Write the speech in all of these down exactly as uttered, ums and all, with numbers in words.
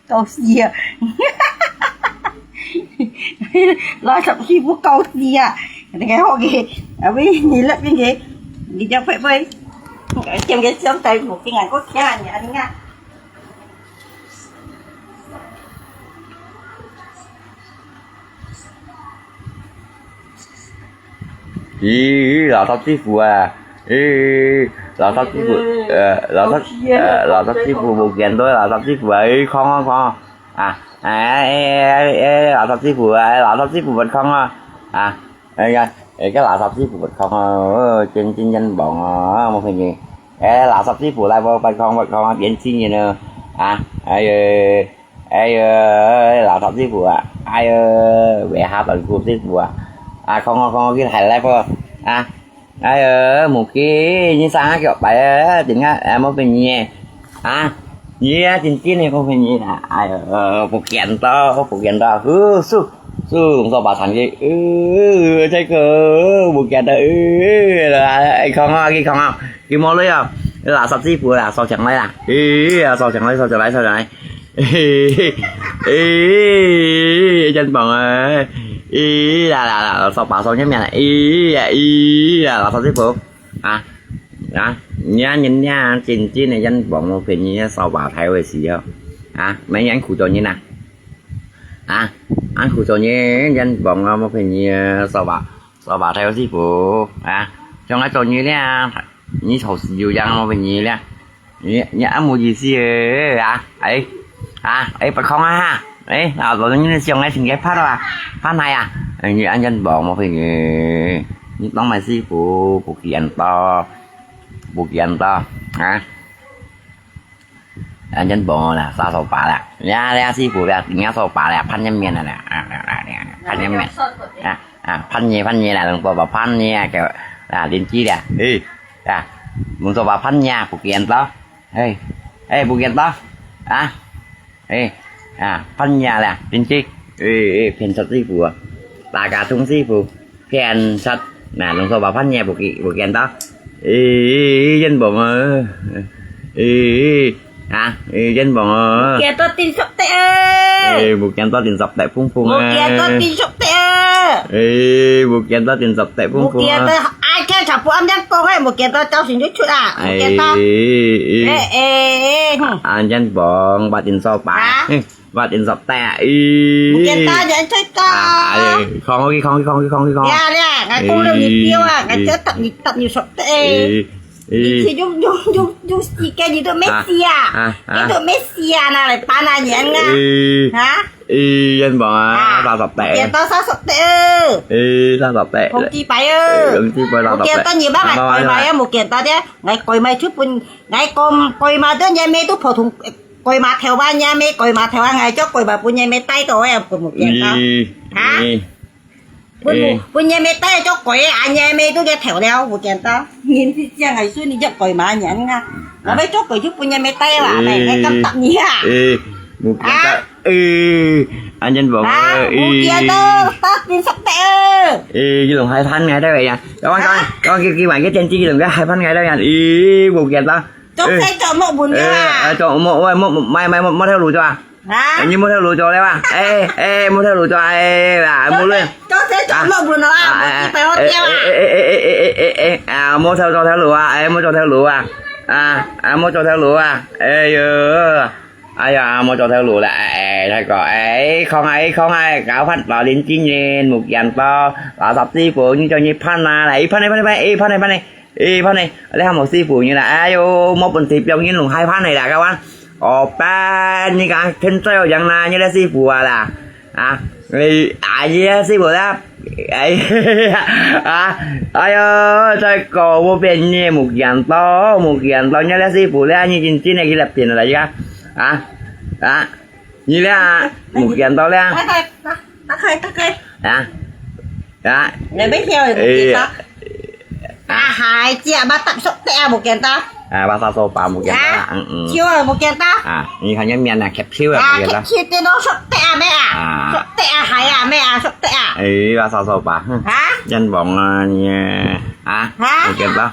搞死啊！垃圾師傅搞死啊！你看好个，啊喂，你那边个，你叫佩佩，点个香菜，我给俺给我看你啊，你看。咦，垃圾師傅啊！咦，垃圾師傅，呃，垃圾，呃，垃圾師傅，無見到垃圾師傅啊！咦，看啊看啊！啊，哎，哎，哎，哎，垃圾師傅啊！哎，垃圾師傅，別看啊！啊，哎呀，哎，个垃圾師傅，別看啊！哦，真真真棒啊！我看你，哎，垃圾師傅來，我別看，別看啊，變新人了啊！哎呀！ 哎喲，垃圾師傅啊！哎喲，尾下短褲師傅啊！啊，看我，看我，佢還來不？啊！哎喲，無去，你上下腳擺啊，等下，哎，無便宜啊！你啊，真真个無便宜啦！哎喲，不見到，不見到，呼，嗖，嗖，龍掃把上去，呃，這個，不見到，呃，哎，看我，去看我，去摸了啊！垃圾師傅啦，掃上來啦！哎呀，掃上來，掃上來，掃上來！ 嘿嘿嘿，哎，真棒啊！哎，啦啦啦，掃把掃个面啊！哎呀，哎呀，老头子傅啊啊！你啊，你啊，真正个真棒，我陪你掃把太會死哦！啊，没人苦做人呐！啊，俺苦做人，真棒啊！我陪你掃把，扫把太会死傅啊！像俺做你咧，你吵死有样，我陪你咧。 你你恁無意思个啊！哎啊哎，不空啊哈！哎，啊，老人家想愛尋个拍啊，拍哪啊？哎，你恁樣無無朋友，你當買師傅不見到，不見到啊！恁樣無啦，殺手把啦，呀呀師傅啦，人家手把啦，拍人面啦啦，啊啊啊，拍人面啊啊，拍你拍你啦，能做到拍你啊，个啊，鄰居啦，哎。 啊，門手把拍你啊，不見到，哎哎，不見到啊，哎啊，拍你啊啦，鄰居，哎哎，騙殺師傅啊，打假通師傅，騙殺，那門手把拍你啊，不見不見到，哎哎哎，冤枉啊，哎哎。 啊，哎，冤枉啊！無見到頂索忒啊！哎，無見到頂索忒碰碰啊！無見到頂索忒啊！哎，無見到頂索忒碰碰啊！無見到，哎，這全部恁樣講个，無見到朝晨就出啊！無見到。哎哎哎，哎哎哎，哼！啊，冤枉，把頂索把，啊？哼，把頂索忒啊！哎，無見到，人最高。啊，哎，看我去，看我去，看我去，看我去，看我去。呀呀，𠊎講了你丟啊，𠊎就答你，答你索忒。哎。 你去用用用用時間，你都沒死啊？啊啊！你都沒死啊？拿來搬啊，你啊？啊？哎，冤枉啊，啊，三十塊。無見到三十塊。哎，三十塊。紅雞排哦。哎，紅雞排三十塊。無見到你爸爸改買啊，無見到的，𠊎改買就分，𠊎改改買的，你也沒都普通，改買頭啊，你也沒改買頭啊，𠊎就改買分你也沒帶到啊，無見到。咦，啊？咦。 分分人民帶做鬼啊，人民都个頭了，無見到。人是這樣个，所以你就鬼嘛，人啊，我們做鬼就分人民帶啦，來來敢答你啊？誒，無見到，誒，安全寶啊，無見到，到底是誰？誒，佢攏害怕𠊎兜个呀，講講講，佢佢還个天氣，佢攏个害怕𠊎兜呀，誒，無見到。 做事做木門个啦。誒，做木，喂，木，買買木，木頭路做啊？啊？你木頭路做了啊？誒誒，木頭路做啊？誒啦，木路。做事做木門个啦，啊，木地板好掉啊。誒誒誒誒誒誒誒誒，啊，木頭做頭路啊？誒，木做頭路啊？啊啊，木做頭路啊？哎喲，哎呀，木做頭路啦！誒，大哥，誒，空啊，誒，空啊，搞翻老年青年，無見到，垃圾地步，你叫你搬啊，來，搬呢，搬呢，搬呢，誒，搬呢，搬呢。 誒，搬呢，你還無師傅呢啦？哎喲，無本事，表演攏害怕呢啦，kawan。哦，搬，你講天災有樣啦，你个師傅啊啦，啊，誒，啊，你个師傅啦，哎，啊，哎喲，再搞無變呢，無見到，無見到，你个師傅啦，你真正个去那邊了，你看，啊，啊，你啦，無見到啦。 打開，打開。啊？啊？你要跳也無見到。誒。啊，還只嘛搭熟的啊，無見到。啊，巴沙手把無見到啦，啊？嗯嗯。手啊，無見到。啊，你看這面啊，cap手啊，啊，無見到。Cap手的都熟的啊，咩啊？啊。熟的啊，還啊，咩啊，熟的啊。誒，巴沙手把，哼，啊？冤枉啊你啊，啊？啊？無見到。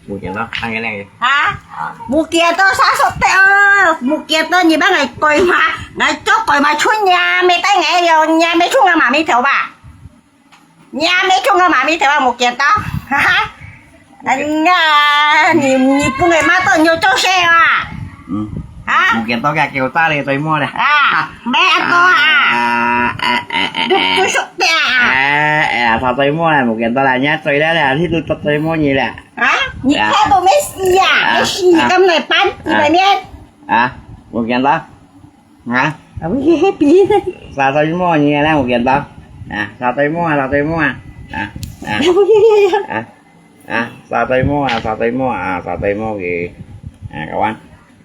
無見到，看个靚个。啊？無見到啥說的哦？無見到你把𠊎改嘛，𠊎做改嘛，出你啊，沒帶𠊎喲，你啊，沒出我嘛，沒頭吧？你啊，沒出我嘛，沒頭啊，無見到，哈哈。哎呀，你，你不會罵到你就做事啊？嗯。啊？無見到个，叫大咧，追摸咧。啊，沒啊，哥啊。啊，哎，哎，哎，哎。就，就說的啊。哎，哎呀，他追摸咧，無見到啦，人家追了咧，你都追摸你咧。 啊？你看都沒死呀？啊，沒死，你敢來搬？你外面？啊，無見到？啊？啊，我也比呢。啥追摸你咧？無見到？啊，啥追摸啊？啥追摸啊？啊，啊，啊，啥追摸啊？啥追摸啊？啥追摸个？啊，kawan，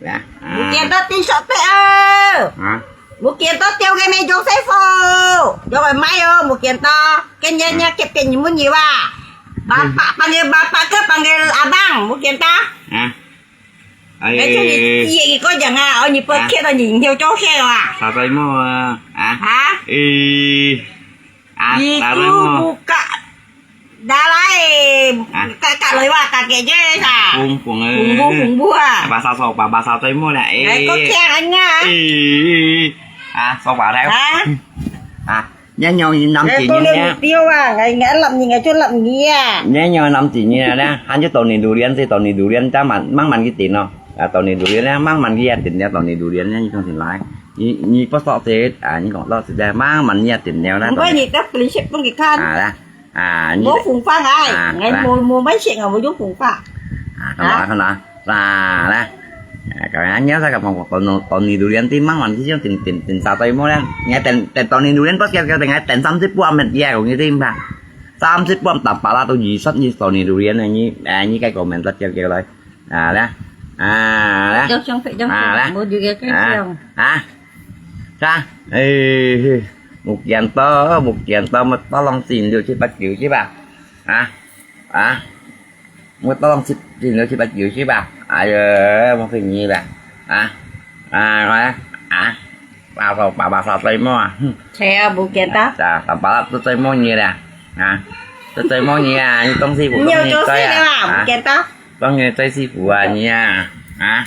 啊，啊。無見到地上的啊！啊？無見到掉个沒有師傅，有个賣哦，無見到，跟人家給給你們有啊。Bapak panggil bapak ke panggil abang, mungkin ta? Ah. Ay. Ay, cuma dia ikut jangan, oh, ni pakai dah ni, dia cocok ah. Satai mo ah. Ah. Ha? Eh. Ah, satai mo. Buka. Dalai. Ah. Kakak loi wa kakek je sa. Bung bung eh. Bung bung bung bung ah. Bahasa Sopa, bahasa Timur lah. Eh. Ay, kau kian anya. Eh. Ah, Sopa dah. Ha? Ah. Nyan nyo nam ti nyi nè? Tiêu à, ngai ngai lap nyi ngai chun lap nyi à. Nyan nyo nam ti nyi nè, han ju tàu ni durian si tàu ni durian ta man mang man ki tin no. À, tàu ni durian nè, mang man ki ya tin nè, tàu ni durian nè, nyi tông tin lai. Nyi nyi bớt sọ tê, à, nyi kong sọ tê, mang man nyi ya tin nè nè. Không phải nyi ta peli sep pun ki kan. À, lah. À, nyi. Mua phùng pha ngai, ngai mua mua bánh sẹt ngai mua yung phùng pha. À, không nói, không nói. Sa lah. À, kau nyan sa kau phong tàu ni tàu ni durian ti mang man ki yung tin tin tin sa tàu mo lah. Ngai tin tin tàu ni durian pas kau kau ngai tin sam sip puam met ya kong ngi tin ba. Sam sip puam tap pala tu yi sat nyi tàu ni durian nyi, à, nyi kai kau men tat kau kau lai. À, lah. À, lah. Jong siang pek jong siang. Mua juga kan siang. À. Sa, eh, mungkin to, mungkin to, mua tolong sin liu si pat kiu si ba. À. À. Mua tolong sin liu si pat kiu si ba. Ayo, mua kini ba. À. À, kau à. À. Ba sao ba ba sao tây mo à. Thế à, mungkin ta. Sa, sa ba tu tây mo nyi lah. À. Tu tây mo nyi à, ni tông si bu. Nhiều tông si tây à. Mungkin ta. Tông nyi tây si bu à nyi à. À.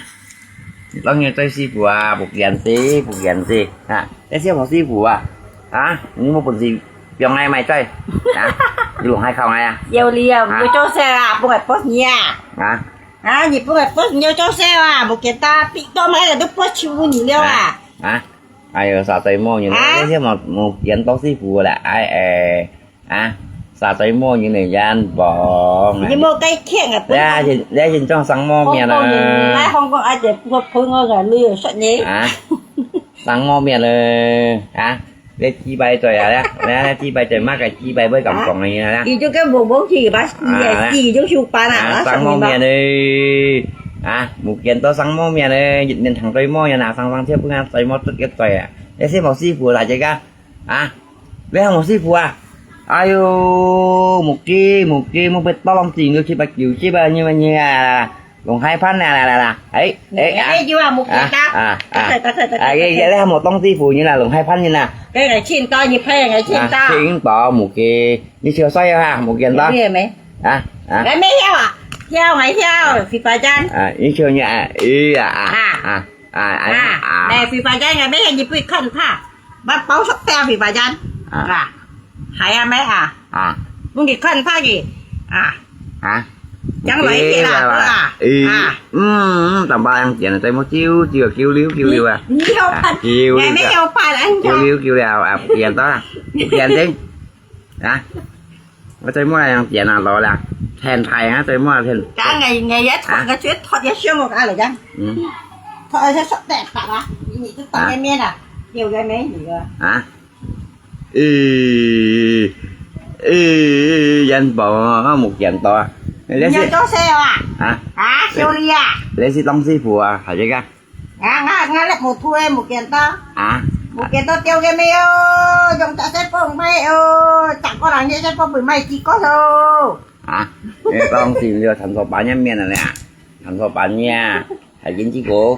你當然做師傅啊，福建師，福建師，啊，這些無師傅啊，啊，你無本事，放𠊎賣嘴，啊，你弄害靠𠊎啊。有理啊，啊。你做事啊，不會幫你啊。啊。啊，你不會幫你就做事啊，無見到，比到買个都不求你了啊。啊，啊，哎喲，啥事無人，啊。這些無，無見到師傅啦，哎，哎。 啊，啥事無人來yan bông。你無該欠啊，這現，這現狀生毛面啊。來，香港阿姐，我朋友个女兒說你。啊，生毛面了，啊，你幾擺嘴啊？你，你幾擺嘴，麼个幾擺會咁講个啊？你就跟某某去吧，你也是，你就上班啊，啊，生毛面了，啊，無見到生毛面了，一年長嘴毛呀，生生就不敢嘴毛直接嘴啊，這是無師傅啦，這個。 啊，你還無師傅啊？哎喲，目機，目機，目被刀郎剪到七八九十啊，你們你啊，弄害怕啦啦啦啦，哎，哎，啊，哎，有啊，目機啊，啊，啊，啊，哎，哎，你還無當師傅，你啦，弄害怕你啦。該個青刀，你拍該個青刀。啊，青刀，目機，你笑衰啊，目見刀。有沒有？啊，啊。來，沒有啊，跳，還跳，洗發站。啊，你笑你啊，哎呀，啊，啊。啊。 啊，啊，啊，啊。來，洗發站个，買你不看怕，把包袱掉洗發站，啊。啊，還要買啊？啊。不你看怕个，啊。啊。將來一啦，對吧？啊。嗯，嗯，等把人剪了，再莫揪，揪，揪溜，揪溜啊。你，你要怕，啊，揪溜啊。你還沒有怕了，你讲。揪溜，揪溜啊，不剪了，不剪了。啊。 我最尾人剪啊，老啦，天台啊，最尾天。Cả ngày, ngày á, thoát cái chuyện thoát cái xương một cái rồi chăng? Ừ. Thoát cái sắp đẹp bạc á. Nhìn cái tao cái miên à. Nhiều cái mấy gì rồi. Hả? Ê, ê, ê, yan bảo một kiện to. Nhiều cho xe à? Hả? Hả? Siêu đi à? Lấy xí tông xí phù à, phải chứ. Ngà, ngà, ngà lẹ mù thui mù kiên to. Hả? Mù kiên to tiêu game ô, dùng chả xe phone mày ô, chẳng có là nhẹ xe phone mày mày chỉ có thôi. Hả? Ê, có lòng tìm được thành phố bán nhá miền này nè. Thành phố bán nha. Hãy dính chi cố.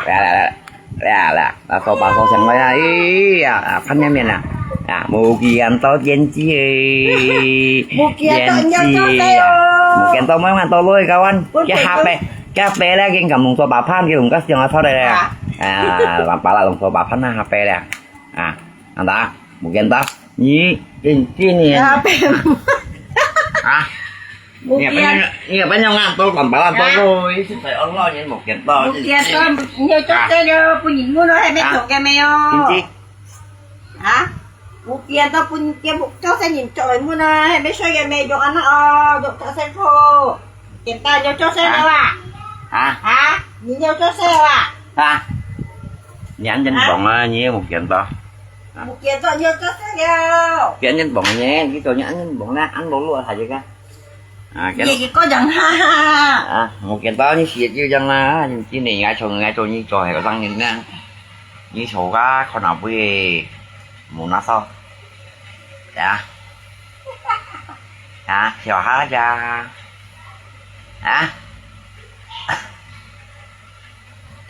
Là, là, là, là, là, là, thành phố bán số sáng đây là, ý, à, à, phát nhá miền à. À, mù kiên to dính chi. Mù kiên to dính nhau chi, cho xe à. Ô. 见到没有？看到了，kawan。佢下背，佢下背咧，佢咁弄错八盘，佢弄个想要出来咧。啊，把啦，弄错八盘啊，下背咧。啊，看到啊，没见到。你，你，你，你，啊，啊？你也不要，你也不要啊，都管把啦，都，都，一直在online，你没见到。没见到，你就做这个，不然我都还没做个没有。啊？ 啊？有見到分節目做生意做來問啊，係咪需要咩用啊？哦，用做生活，簡單要做生活啊？啊？啊？你要做生活啊？啊？你恁樣講啊，你又冇見到。冇見到你要做生活。別人講呢，你做你恁樣講啦，恁勞碌啊，還有个。 啊，你一個人哈哈。啊，無見到你事業就這樣啦，你今年應該做，應該做，你做係個生意呢？你做个可能會無拿手。啊？啊，笑下呀。啊？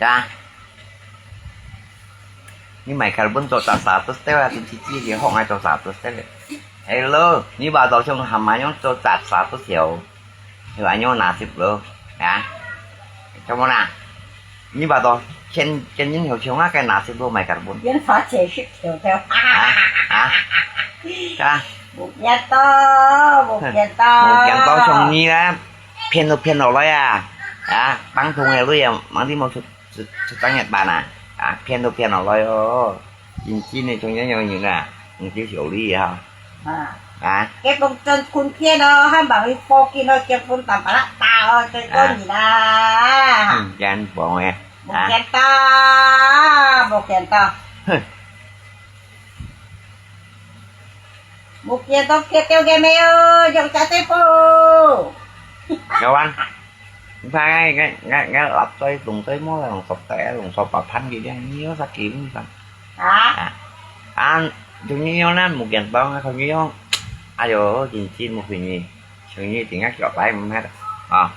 啊？ 你買卡本做啥啥都得啊，就自己學愛做啥都得了。Hello，你把到像還蠻樣做啥啥都曉，你還樣拿十咯，啊？怎麼啦？你把到千千人有像啊，該拿十咯買卡本。人發錢是條條。啊？啊？啊？無見到，無見到。無見到像你啦，騙都騙落來啊！啊，當中个鐳啊，忙地毛出 出，出當日班啊，啊，騙都騙落來哦。真正个中央有人啊，你就小利哈。啊。啊。結果真坤騙哦，還把佢報警哦，結婚打把他打哦，最過癮啦。嗯，真棒哎。無見到，無見到。哼。無見到，騙掉个沒有？用假對付。有啊。 你看，𠊎，𠊎，𠊎，𠊎立嘴動嘴毛，弄錯底，弄錯八盤个，你有啥基本上？啊？啊，啊，就你樣呢，無見到，𠊎看你樣，哎喲，真真無品呢，像你真个腳擺毋核啊！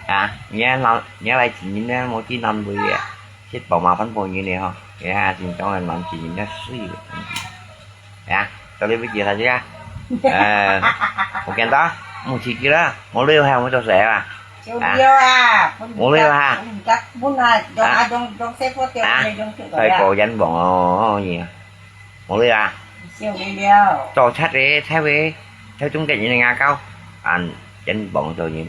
啊，你來，你來幾年呢，無去南北个，去跑麻煩朋友呢吼，你看，真正个南幾年个水了。 呀，到底會記得這啊？呃，無見到，無去去了，無留下，無做事啊？就留啊，無留下。分人家，分啊，用啊，用，用細個掉，啊，用出來啊。太過冤枉哦，你啊，無留啊。少留了。做賊个，賊个，偷中間人个牙膏，啊，冤枉做人。